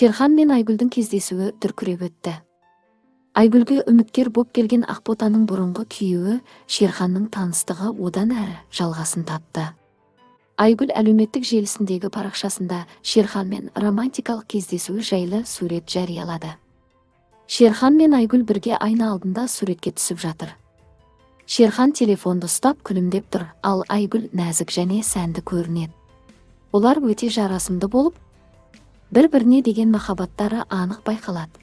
Шерхан мен Айгүлдің кездесуі дүркіреп өтті. Айгүлге үміткер боп келген Ақботаның бұрынғы күйеуі Шерханның таныстығы одан әрі жалғасын тапты. Айгүл әлеуметтік желісіндегі парақшасында Шерханмен романтикалық кездесуі жайлы сурет жариялады. Шерхан мен Айгүл бірге айна алдында суретке түсіп жатыр. Шерхан телефонды ұстап күлімдеп тұр, ал Айгүл нәзік және сәнді көрінеді. Олар өте жарасымды болып, бір-біріне деген махаббаттары анық байқалады.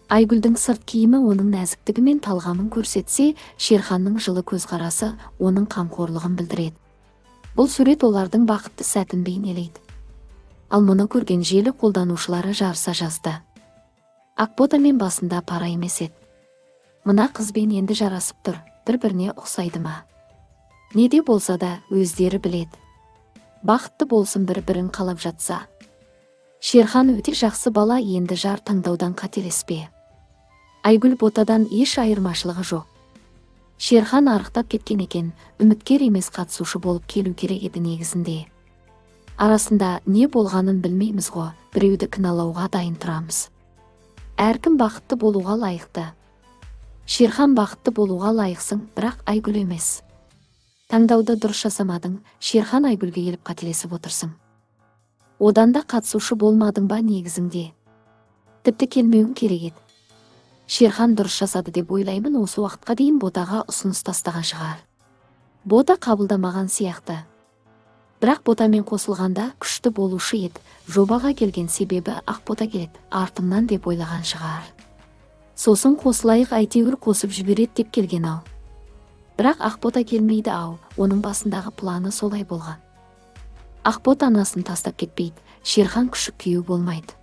Айгүлдің сырт киімі оның нәзіктігі мен талғамын көрсетсе, Шерханның жылы көзқарасы оның қамқорлығын білдіреді. Бұл сурет олардың бақытты сәтін бейнелейді. Ал мұны көрген желі қолданушылары жарыса жазды. Ақботамен басында пара емес еді. Мына қызбен енді жарасып тұр, бір-біріне ұқсайды ма? Не де болса да өздері біледі. Бақытты болсын, бір-бірін қалап жатса. Шерхан өте жақсы бала, енді жар таңдаудан қателеспе. Айгүл Ботадан еш айырмашылығы жоқ. Шерхан арықтап кеткен екен, үміткер емес, қатысушы болып келу керек еді негізінде. Арасында не болғанын білмейміз ғой, біреуді кінәлауға дайын тұрамыз. Әркім бақытты болуға лайықты. Шерхан, бақытты болуға лайықсың, бірақ Айгүл емес. Таңдауды дұрыс жасамадың, Шерхан. Айгүлге келіп қателесіп отырсың. Одан да қатысушы болмадың ба негізінде? Тіпті келмеуің керек еді. Шерхан дұрыс жасады деп ойлаймын. Осы уақытқа дейін Ботаға ұсыныс тастаған шығар. Бота қабылдамаған сияқты. Бірақ Ботамен қосылғанда күшті болушы еді. Жобаға келген себебі Ақбота келеді артымнан деп ойлаған шығар. Сосын қосылайық, әйтеуір қосып жібереді деп келген ау. Бірақ Ақбота келмейді ау, оның басындағы планы солай болған. Ақбота анасын тастап кетпейді, Шерхан күшік күйеу болмайды.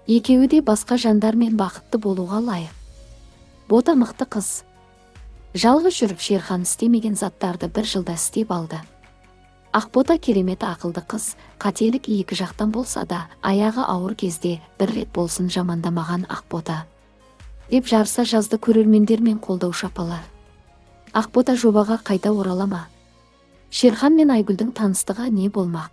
Екеуі де басқа жандармен бақытты болуға лайық. Бота мықты қыз. Жалғыз жүріп Шерхан істемеген заттарды бір жылда істеп алды. Ақбота керемет ақылды қыз. Қателік екі жақтан болса да, аяғы ауыр кезде бір рет болсын жамандамаған Ақбота, деп жарыса жазды көрермендер мен қолдаушы апалар. Ақбота жобаға қайта орала ма? Шерхан мен Айгүлдің таныстығы не болмақ?